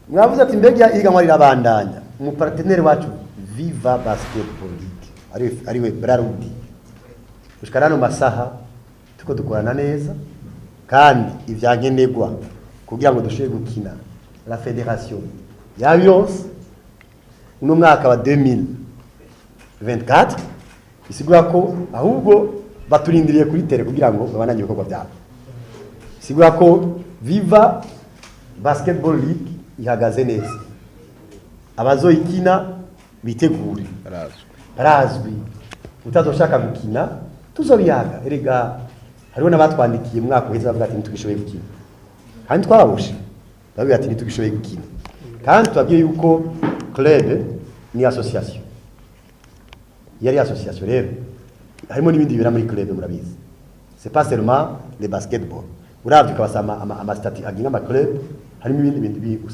Mwavuze ati: "Mbega ihiganwa rirabandanya?" Umu partenaire wacu Viva Basketball League, ariwe Brarudi, gushika nano masaha tuko dukorana neza, kandi ivyankenerwa kugira ngo dushobore gukina la fédération yabironse uno mwaka wa 2024. Bisigura ko ahubwo baturindiriye kuri terrain kugira ngo babandanye ibikorwa byabo. Bisigura ko Viva Basketball League ihagaze neza, abazoyikina bitegure. Barazwi. Barazwi. Utazoshaka gukina tuzobiyaga. Erega hariho n'abatwandikiye mu mwaka uheze bavuga ati: "Ntitugishoboye gukina," kandi twababushe babwira ati: "Ntitugishoboye gukina." Kandi tubabwiye yuko club ni association. Iyo ari association rero, harimo n'ibindi bibera muri club, murabizi, c'est pas seulement le basketball. Uravye ukabasaba ama statuts agenga ama club, harimo ibindi bintu usanga.